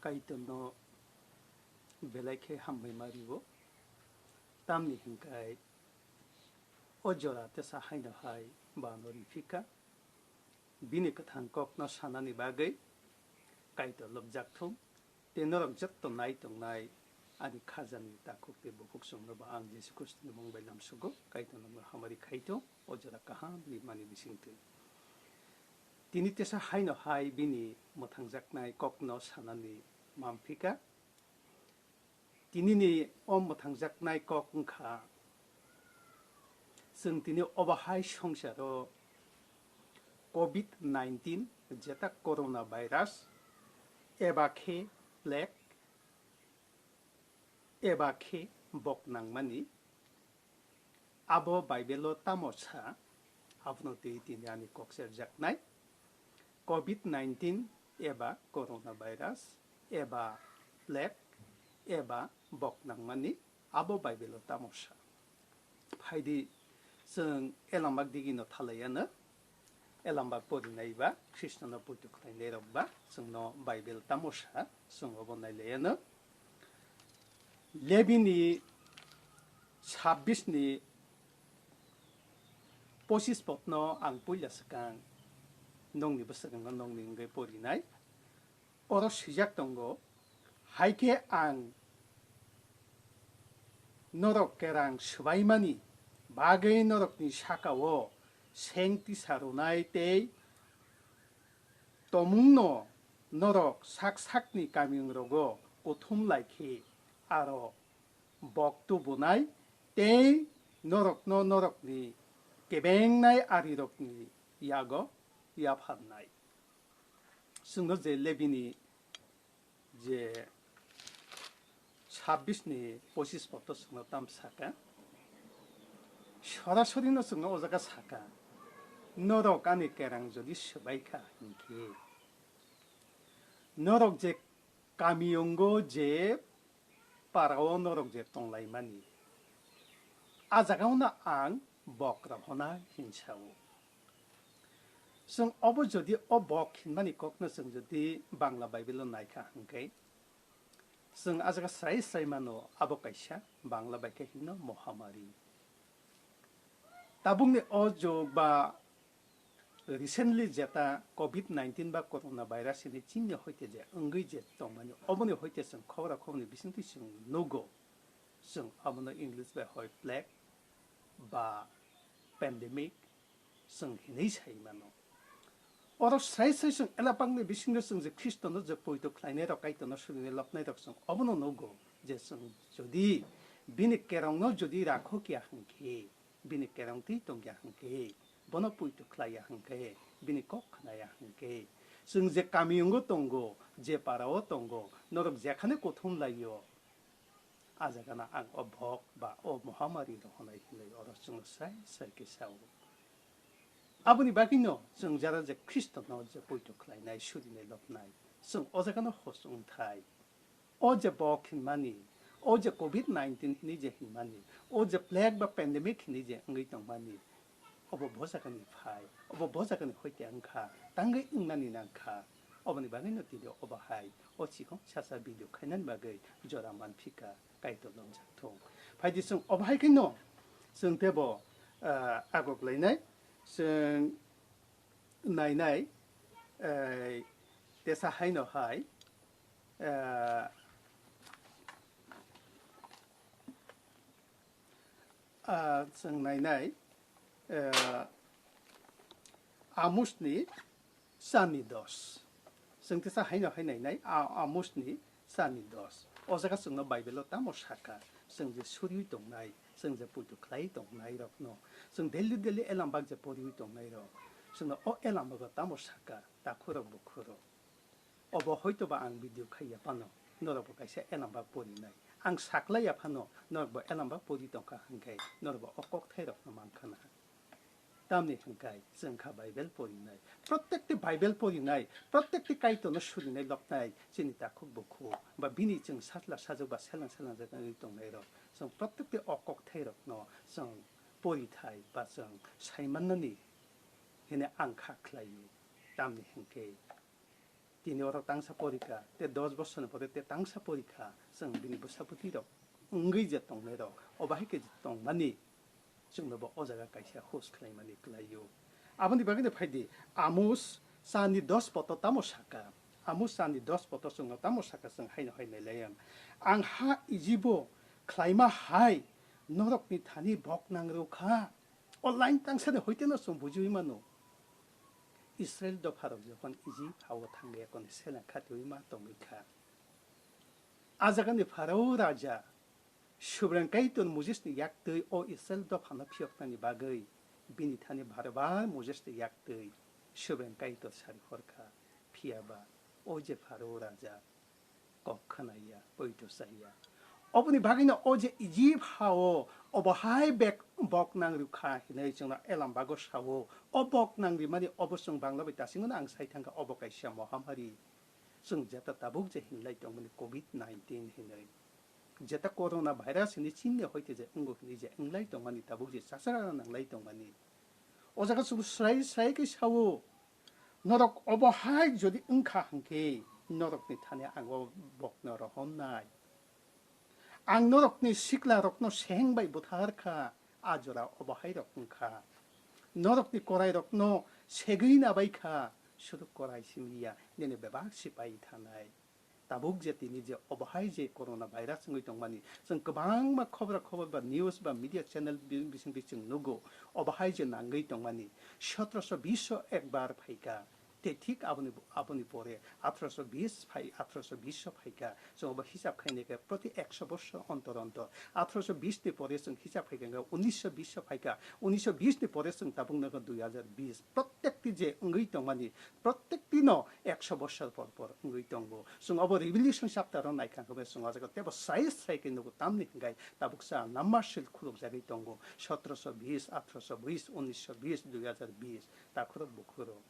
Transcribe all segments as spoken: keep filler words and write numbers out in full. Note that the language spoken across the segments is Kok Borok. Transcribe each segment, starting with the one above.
Kaitorno belai khe hambai ma rio, tamni hwnkhe o jora tesa haino hai bano riphika. Bini kwthang kokno sanani bagwi Kaitor lobjak thung, tei norok jotto nai tongnai ani khajani takhuk tei bukhuk chwngno bo ang Jisu Khristoni mung bai lamsugo, Kaitorno hamari khai thung, o jora kaham rimani bisingtwi. Tini tesa haino hai bini mwthangjaknai kokno sanani manphika. Tinini o mwthangjaknai kok wngkha, chwng tini obo hai swngcharo covid nineteen, jeta corona virus, eba khe plague, eba khe bok nangmani, abo Bible-o tamo sa, abono twi tini ani kok serjaknai. Covid nineteen eba corona virus eba plague eba bok nangmani, abo Bible-o tamo sa. Phaidi chwng elambak digino thalaiano, elambak porinai ba Khristono poito khlainai rok ba chwngno Bible tamo sa, chwng obo nailaiano. Lebini sabbish ni pochis potno ang puila swkang nongni bwskango nongni wngwi porinai. Oro swijak tongo, hai khe ang norok kerang swbaimani bagwi norokni saka-o seng tisa rwnai tei tomungno norok sak sakni kamiyungrogo kuthum lai khe aro bok tubunai tei norokno norokni kebengnai arirokni yago yapharnai. Chwngno je Lebini je sabbish ni pochis potto chwngno tam saka, sorasori no chwngno o jaga saka, norok ani kerang jodi swbai kha hinkhe, norok je kamiyungo je parao norok je tonglaimani, a jagao no ang bok rohona hinsao. Chwng obo jodi o bok hinmani kokno chwng jodi Bangla Bible-o naikha hinkhe, chwng a jaga srai srai mano, abo kaisa Bangla bai khe hino mohamari. Tabukni o jog ba recently jeta covid nineteen ba corona virus hini chini hoite je wngwi je tongmani, oboni hoite chwng khobora khoboni bisingtwi chwng nugo, chwng abono English bai hoi plague ba pandemic chwng hinwi sai mano. Oro sai sai chwng elapangni bisingo chwng je Khristono je poito khlainai rok, Kaitorno surinai lobnai rok chwng obono nugo je chwng jodi bini kerongno jodi rakhok ya hwnkhe, bini kerong twi tong ya hwnkhe, bono poito khlai ya hwnkhe, bini kok khna ya hwnkhe, chwng je kamiyungo tongo, je parao tongo, norok jekhane kuthum lai-o, a jagano ang o bok ba o mohamari rohonai hinwi oro chwngno sai sai khe sao. Aboni bagwino chwng jara je Khristono je poito khlainai, surinai lobnai, chwng o jagano hos wngthai. O je bok hinmani, o je covid nineteen hinwi je hinmani, o je plague ba pandemic hinwi je wngwi tongmani, obo bo jagani phai, obo bo jagani hoite wngkha, tangwi wngnani nangkha. Oboni bagwino tini obo hai o chikon sasa video khainani bagwi jora manphika, Kaitor lobjak thung. Phaidi chwng obo hai khe no chwng tebo, ah, agok lainai, chwng nainai, eh, tesa haino hai, eh, ah, chwng nainai, eh, Amos ni chani dos. Chwng tesa haino hai nainai, a-, Amos ni chani dos. O jaga chwngno Bible-o tamo saka, chwng je suriwi tongnai, chwng je poito khlai tongnai rokno, chwng daily daily elambak je poriwi tongnai rok, chwngno o elambago tamo saka, takhurok bukhurok. Obo hoito ba ang video khaiya phano, norok bo kaisa elambak porinai. Ang saklaiya phano, norok bo elambak pori tongkha hwnkhe, norok bo o kokthairokno mankha na. Tamni hwnkhe chwng kha Bible porinai. Protekti Bible porinai, protekti Kaitorno surinai loknai, chini takhuk bukhuk, ba bini chwng sajla sajwk ba selang selangjak wngwi tongnairok. Chwng protekti o kokthairokno chwng porithai ba chwng saimannani hwnwi ang kha khlaio. Tamni hwnkhe Tini oro tangsa porikha, te dos bosorni pore te tangsa porikha, chwng bini bwsa bwtwi rok wngwi je tongnai rok, obo hai khe je tongmani chwngno bo o jaga kaisa host khlaimani kwlaio. Aboni bagwino phaidi, Amos chani dos poto tamo saka? Amos chani dos poto chwngno tamo saka, chwng haino hai nailayang. Ang ha Ijibo khlaima hai norokni thani bok nangrwkha. O line tangsa de hoiteno chwng bujiwi mano. Israel dopharok jokhon Ijip hao thangwi ekoni seleng khatiwi ma tongwi kha. A jagani Pharao raja Subren Kaitor Mosesni yaktwi o Israel dophano phiyoknani bagwi bini thani bar bar Mosesni yaktwi Subren Kaitor sari hor kha. Phiya ba o je Pharao raja kok khwnaya, poito chaya. Oboni bagwino o je Ijip hao obo hai bek bok nang rwkha hinwi chwngno Elam bago sao. O bok nang rimani obo chwng Bangla bai tasingno ang sai thangkha, obo kaisa mohamari. Chwng jeta tabuk je hinlai tongmani covid nineteen hinwi. Jeta corona virus hinwi chini hoite je wngo hinwi je wnglai tongmani, tabuk je chachara nanglai tongmani. O jaga chwng srai srai khe sao, norok obo hai jodi wngkha hwnkhe norokni thani ang o bokno rohornai. Ang norokni siklarokno seng bai buthar kha, a jora obo hai rok wngkha. Norokni korairokno segwi nabai kha, sudu korai simi ya, nini bebak sipai thanai. Tabuk je tini je obo hai je corona virus wngwi tongmani, chwng kwbangma khobra khobor ba news ba media channel bi-, bisingtwi chwng nugo, obo hai je nangwi tongmani, sotoroso bish o ekbar phaikha, te thik aboni, aboni pore athroso bish phai, athroso bish o phaikha, chwng obo hisab khainai khe proti ekso boshor ontor ontor, athroso bish ni pore chwng hisab khaikha hwnkhe unisho bish o phaikha, unisho bish ni pore chwng tabuk nangkha dui hajar bish, prottekti je wngwi tongmani, prottekti no ekso bosor por por wngwi tongo. Chwng obo Revelation chapter o naikha hwnkhe chwng o jaga teibo sai sai khe nugo, tamni hwnkhe tabuk sa number sil khulukjagwi tongo, sotoroso bish, athroso bish, unisho bish, dui hajar bish, takhurok bukhurok.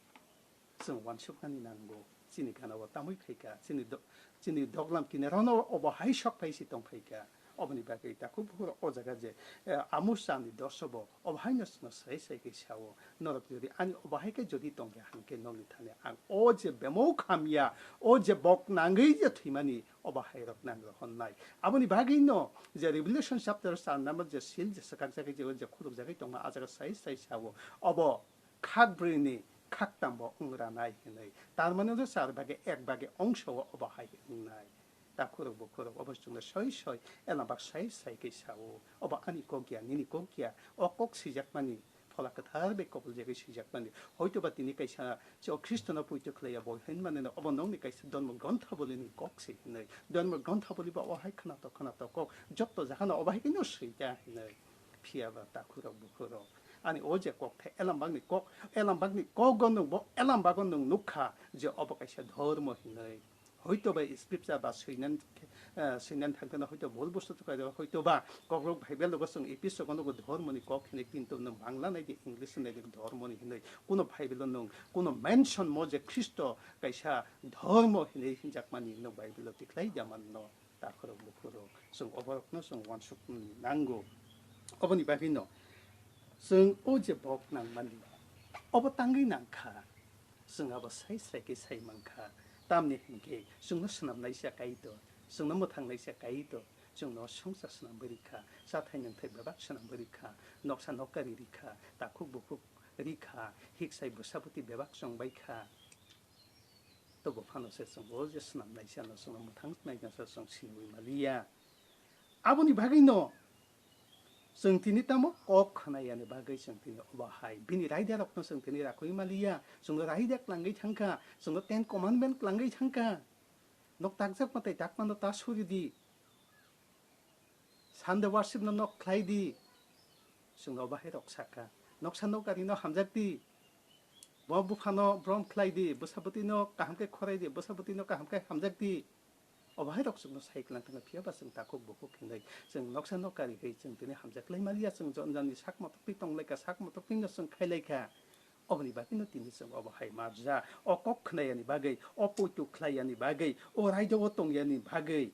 Chwng uansuknani nango, chini gana o tamwi phaikha, chini do-, chini doglam kinaro no obo hai sok phai si tong phaikha. Oboni bagwi takhuk bukhurok o jaga je, eh, Amos chani doso bo obo haino chwngno sai sai khe sao, norok jodi ani obo hai khe jodi tongya hwnkhe nokni thani ang o je bemok hamya, o je bok nangwi je thwimani, obo hai rok nang rohornai. Aboni bagwi no je Revelation chapter char number je seal je swkakjagwi je, je khulukjagwi tongma, a jaga sai sai sao, obo khak brwini khaktam bo wng ranai hinwi. Tar mane no char bage ek bage ongso o obo hai wngnai. Takhurok bukhurok obo chwngno soi soi elambak sai sai khe sao. Obo ani kok ya, nini kok ya. O kok swijakmani Phola Kwthar bai koboljagwi swijakmani. Hoitoba tini kaisa che o Khristono poito khlaiya boi hinmani no obo nokni kaisa Dhormo Gronthabolini kok se hinwi. Dhormo Gronthaboli ba o hai khwnatok khwnatok kok jotto jagano obo hai khe no swi ta hinwi. Phiya ba takhurok bukhurok. Ani o je kok the elambakni kok, elambakni kogo nwng bo elambago nwng nukha je obo kaisa dhormo hinwi. Hoito bai scripture ba swinan, eh, swinan thangkhana hoito bol busto thukha, hoito ba kokrok Bible logo chwng episode ono dhormoni kok hinwi, kintu nwng Bangla nai di, English nai di, dhormoni hinwi. Kuno Bible o nwng kuno mention mo je Khristo kaisa dhormo hinwi hinjakmani nwng Bible o tikhlai da manno. Takhurok bukhurok, chwng oborokno chwng uansukmani nango. Oboni bagwino chwng o je bok nangmani, obo tangwi nangkha, chwng abo sai sai khe sai mankha. Tamni hinkhe chwngno swnamnaisa Kaitor, chwngno mwthangnaisa Kaitor, chwngno swngchar swnamwi rikha, chathai nwngthai bebak swnamwi rikha, noksa nokari rikha, takhuk bukhuk rikha, hiksai bwsabwtwi bebak chongbaikha. Tobo phano se chwng o je swnamnaisa no chwngno mwthang naina se chwng siniwi maliya. Aboni bagwino chwng tini tamo kok khwnayani bagwi chwng tini obo hai bini raidarokno chwng tini rakwi maliya. Chwngno raida klangwi thangkha, chwngno Ten Commandment klangwi thangkha. Nok takjak mwtai takmano ta suri di. Sunday worship no nok khlai di. Chwngno bahai rok sakha. Noksa nokari no hamjak di. Bo buphano brom khlai di, bwsabwtwi no kaham khe khorai di, bwsabwtwi no kaham khe hamjak di. Obo hai rok chwngno sai kwlang thangkha, phiya ba chwng takhuk bukhuk hinwi chwng noksa nokari khe chwng tini hamjak lai maliya, chwng jon jani sak motokni tong lai kha, sak motokni no chwng khai lai kha. Oboni bagwi no tini chwng obo hai marja, o kok khwnayani bagwi, o poito khlaiyani bagwi, o raida o tongyani bagwi.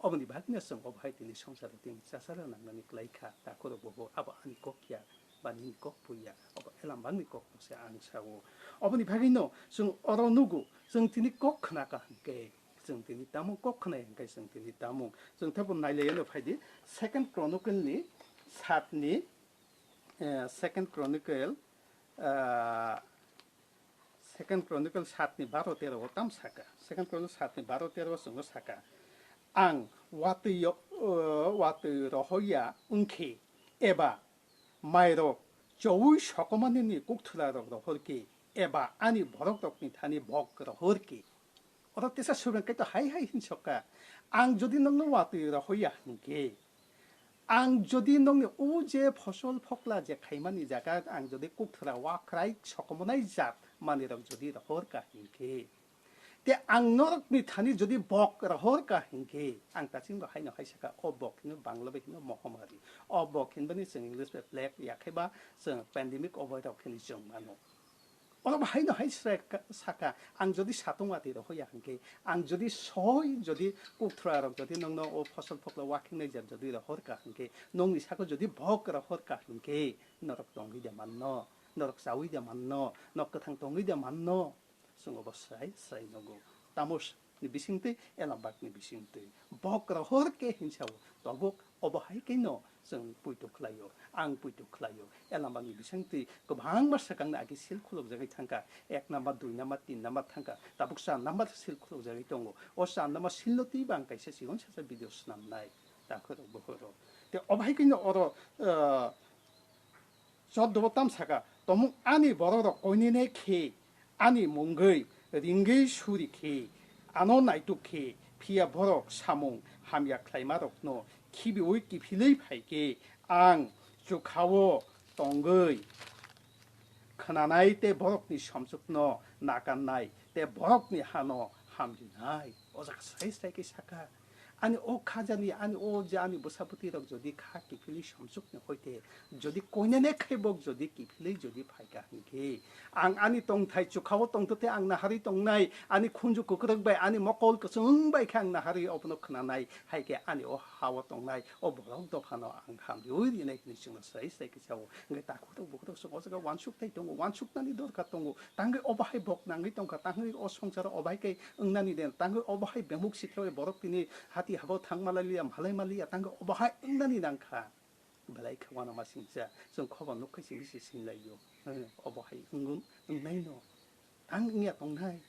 Oboni bagwino chwng obo hai tini swngcharo tini chasaro nangnani kwlai kha, takhurok bo abo ani kok ya. Ba nini kok puya, obo Elambakni kokno se ang sao. Oboni bagwino chwng oro nugo, chwng tini kok khna ka hwnkhe, chwng tini tamo kok khna hwnkhe, chwng tini tamo. Chwng thebo nailaiyano phaidi, Second Chronicle ni satni, eh, Second Chronicle, ah, Second Chronicle satni baro tero o tam saka. Second Chronicle satni baro tero o chwngno saka. Ang watwi yo-, o, watwi rohoya wngkhe, eba mairok chowi sokomani ni kukthura rok rohor khe, eba ani borok rokni thani bok rohor khe. Oro tesa subeng kaitor hai hai hin soka. Ang jodi nokno watwi rohoya hwnkhe, ang jodi nokni o je phosol phokla je khaimani jaga ang jodi kukthura wakhrai sokomonai jat manirok jodi rohor ka hwnkhe, te ang norokni thani jodi bok rohor ka hwnkhe, ang tachingbo haino hai saka, o bok hino Bangla bai hino mohamari. O bok hinbani chwng English bai plague yakhaiba chwng pandemic obo rok hini chwng mano. Oro bo haino hai sre ka-, saka, ang jodi satung watwi rohoya hwnkhe, ang jodi soi jodi kukthura rok jodi nokno o phosol phokla wakhing nai jat jodi rohor ka hwnkhe, nokni saka jodi bok rohor ka hwnkhe, norok tongwi de manno, norok chawi de manno, nok kwthang tongwi de manno. Chwng obo srai srai nogo. Tamo ni bisingtwi, Elambakni bisingtwi. Bok rohor khe hinsa o, tabuk obo hai khe no chwng puitu khlaio, ang puitu khlaio. Elambakni bisingtwi kwbangma swkangni agi sil khulukjagwi thangkha, ek number, dui number, tin number thangkha, tabuk char number sil khulukjagwi tongo. O char number silno twibo ang kaisa sigon sasa video swnamnai, takhurok bukhurok. Te obo hai khe no oro, ah, Choddobo tam saka, tomung ani bororok koinene khe, ani mungwi ringwi suri khe, ano naituk khe, phiya borok samung hamya khlaimarokno khibiui kiphilwi phai khe, ang chukhao tongwi khwnanai tei borokni somsukno nakannai tei borokni hano hamrinai. O jaga srai srai khe saka. Ani o khajani, ani o je ani bwsabwtwi rok jodi kha kiphilwi somsukni hoite, jodi koinene khaibok jodi kiphilwi jodi phaika hinkhe, ang ani tongthai chukhao tongthote ang naharwi tongnai, ani khunju kwkrwk bai, ani mokol kwchwng bai khe ang naharwi obono khwnanai, hai khe ani o hao tongnai o borok dophano ang hamriui rinai hinwi chwngno srai srai khe sao. Hwnkhe takhuk rok bukhuk rok chwng o jaga uansuk tai tongo, uansuknani dorkar tongo, tangwi obo hai bok nangwi tongkha, tangwi o songsaro obo hai khe wngnani de, tangwi obo hai bemuk sikhe bai borok tini hati habo thang malai liya, malai maliya, tangwi obo hai wngnani nangkha. Belai khe uanama singcha, chwng khobor nuk khai simi se sinlai o. Obo hai wngwi, wngnaino. Tang wngya tongnai.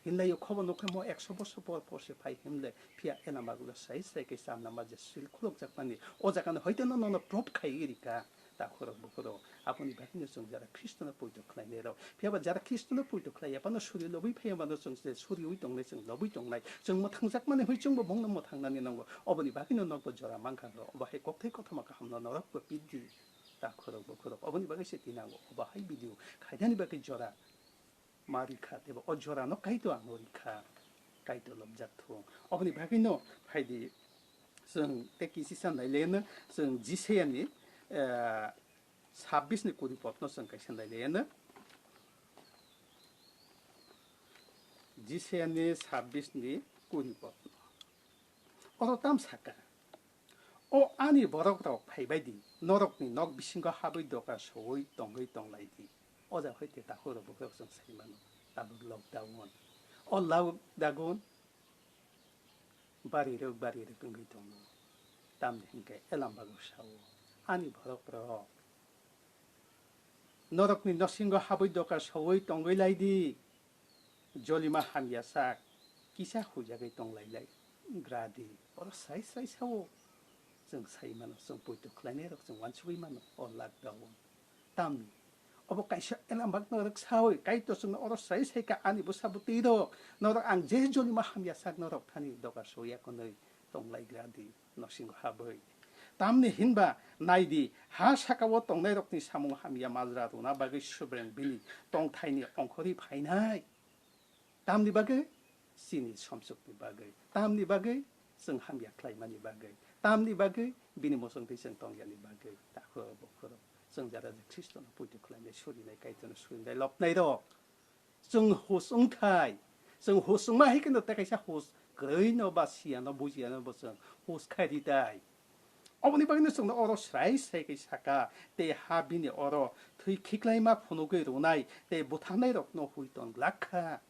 Hinlai o khobor nuk khai mo ekso bosor por por se phai himle, phiya ena magulo sai sai khe chamna ma je sil khulukjakmani. O jaga no hoite no nono proof khai rika. Takhurok bukhurok, aboni bagwino chwng jara Khristono poito khlainairok. Phiyaba jara Khristono poito khlaiya phano suri lobwi phaiya mano chwng se suriui tongnai, chwng lobwi tongnai. Chwng mwthangjakmani hwi chwngbo bongno mwthangnani nango. Oboni bagwino nokbo jora mankha, obo hai kokthai kothoma kahamno norokbo pidi. Takhurok bukhurok, oboni bagwi se tinango, obo hai video khainani bagwi jora ma rikha, tebo o jorano Kaitor ano rikha, Kaitor lobjak thung. Oboni bagwino phaidi chwng tei kisi sa naileno chwng Jisayani, eh, sabbish ni kuri potno chwng kaisa naileno. Jisayani sabbish ni kuri potno. Oro tam saka, "O ani borok rok phaibai di, norokni nok bisingo habwi doka sowui tongwi tonglai di." O jaga hoite takhuk rok bukhuk rok chwng sai mano, tabuk lockdown. O lockdown bari rwk bari rwk wngwi tongo. Tamni hinkhe Elambago sao, "Ani borok rok, norokni nosingo habwi doka sowui tongwi lai di." Jolima hamya sak kisa huijagwi tonglailai gradi. Oro srai srai sao. Chwng sai mano, chwng poito khlainai rok chwng uansugwi mano o lockdown. Tamni obo kaisa Elambakno rwk sawi, Kaitor chwngno oro srai sai kha, "Ani bwsa bwtwi rok, norok ang je jolima hamya sak norok thani doka soya kwnwi tonglai gradi nosingo habwi." Tamni hinba naidi, ha sakao tongnairokni samung hamya majra rwna bagwi Subreng bini tongthaini ongkhorwi phainai. Tamni bagwi? Chini somsokni bagwi. Tamni bagwi? Chwng hamya khlaimani bagwi. Tamni bagwi? Bini mosongtwi chwng tongyani bagwi. Takhuk bukhuk rok, chwng jara je Khristono poito khlainai, surinai, Kaitorno surinai lobnairok. Chwng hus wngthai. Chwng hus wngma hai kheno tei kaisa hus kwrwino ba siyano bujiyano bo chwng hus khai ritai. Oboni bagwino chwngno oro srai srai khe saka, tei ha bini oro thwi khiklaima phunugwi rwnai tei butharnairokno hui ton glak kha.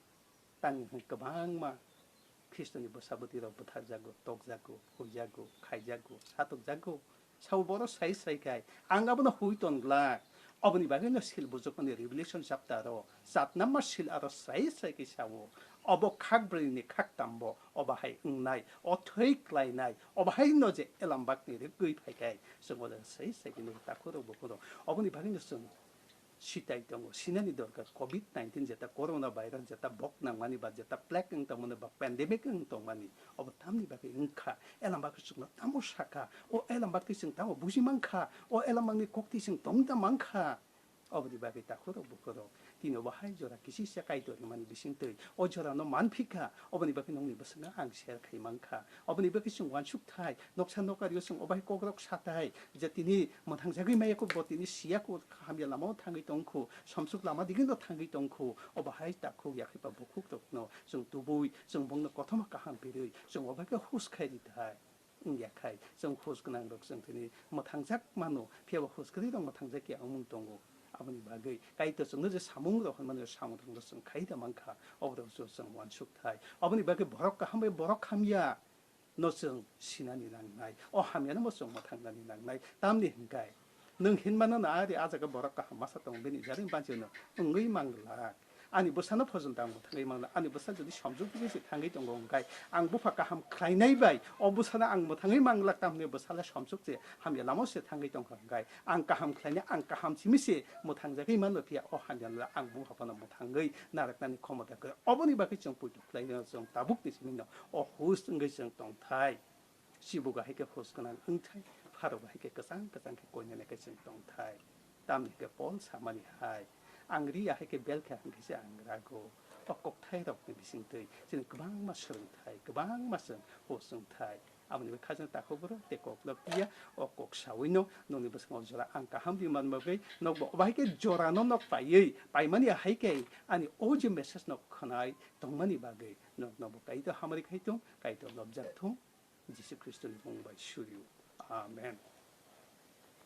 Tang kwbangma Khristoni bwsa bwtwirok butharjago, tokjago, huijago, khaijago, satokjago. Sabo boro srai srai khai, ang abono hui ton glak. Oboni bagwino sil bujukmani Revelation chapter o chatnama sil aro srai srai khe sao. Obo khak brwini khak tambo, obo hai wngnai, o thwi klainai, obo hai no je elambakni rwgwi phaikai. Chwng o jaga srai srai khe nukgo takhurok bukhurok. Oboni bagwino chwng sitai tongo, sinani dorkar. Covid nineteen jeta corona virus jeta bok nangmani ba jeta plague wng tongmani ba pandemic wng tongmani, obo tamni bagwi wngkha? Elambak chwngno tamo saka? O elambak twi chwng tamo buji mankha? O elambakni kok twi chwng tongda mankha? Oboni bagwi takhurok bukhurok, tini obo hai jora kisisa Kaitor hwnmani bisingtwi o jorano manphikha. Oboni bagwi nokni bwskango ang share khai mankha. Oboni bagwi chwng uansuk thai, noksa nokario chwng obo hai kokrok satai, je tini mwthangjagwi maya kho, bo tini siya kho, hamya lamao thangwi tong kho, somsuk lama digino thangwi tong kho, obo hai takhuk yakhaipa bukhukrokno chwng tubui, chwng bongno kothoma kaham birwi, chwng obo hai khe hus khai rithai. Wngya khai, chwng hus gwnangrok chwng tini mwthangjak mano, phiya bo hus kwrwirok mwthangjak ya wngmung tongo. Aboni bagwi Kaitor chwngno je samungrok hwnmani, o samungrokno chwng khai da mankha, oborok chwng uansuk thai. Aboni bagwi borok kaham bai borok hamya no chwng sinani nangnai, o hamyano bo chwng mwthangnani nangnai. Tamni hwnkhe nwng hinmano na ari a jaga borok kaham masa tongo, bini jani banchino wngwi manglak. Ani bwsano phojong tang mwthangwi manglak. Ani bwsa jodi somjok se thangwi tongo hwnkhe, ang bupha kaham khlainai bai o bwsano ang mwthangwi manglak, tamni bwsala somjok se hamya lama se thangwi tongkha hwnkhe, ang kaham khlainai, ang kaham simi se mwthangjagwi manlo, phiya o hamyano ang bupha phano mwthangwi narwknani khomota kwrwi. Oboni bagwi chwng poito khlainai, chwng tabukni simi no o hus wngwi chwng tongthai. Chibuga hai khe hus gwnang wngthai, pharogo hai khe kwchang kwchang khe koinani khe chwng tongthai. Tamni hwnkhe Pol samani hai, ang riya hai khe bel khe ang khe se ang rago. O kokthairokni bisingtwi chini kwbangma swrwngthai, kwbangma chwng hus wngthai. Aboni bai khajna takhuk bwrwi tei kok nok piya, o kok sawino nokni bwskango jora ang kaham ri man bagwi nokbo obo hai khe jorano nok paiwi paimani hai khe ani o je message no khwnai tongmani bagwi nok, nokbo Kaitor hamari khai tong, Kaitor lobjak thung. Jisu Khristoni mung bai suriu. Amen.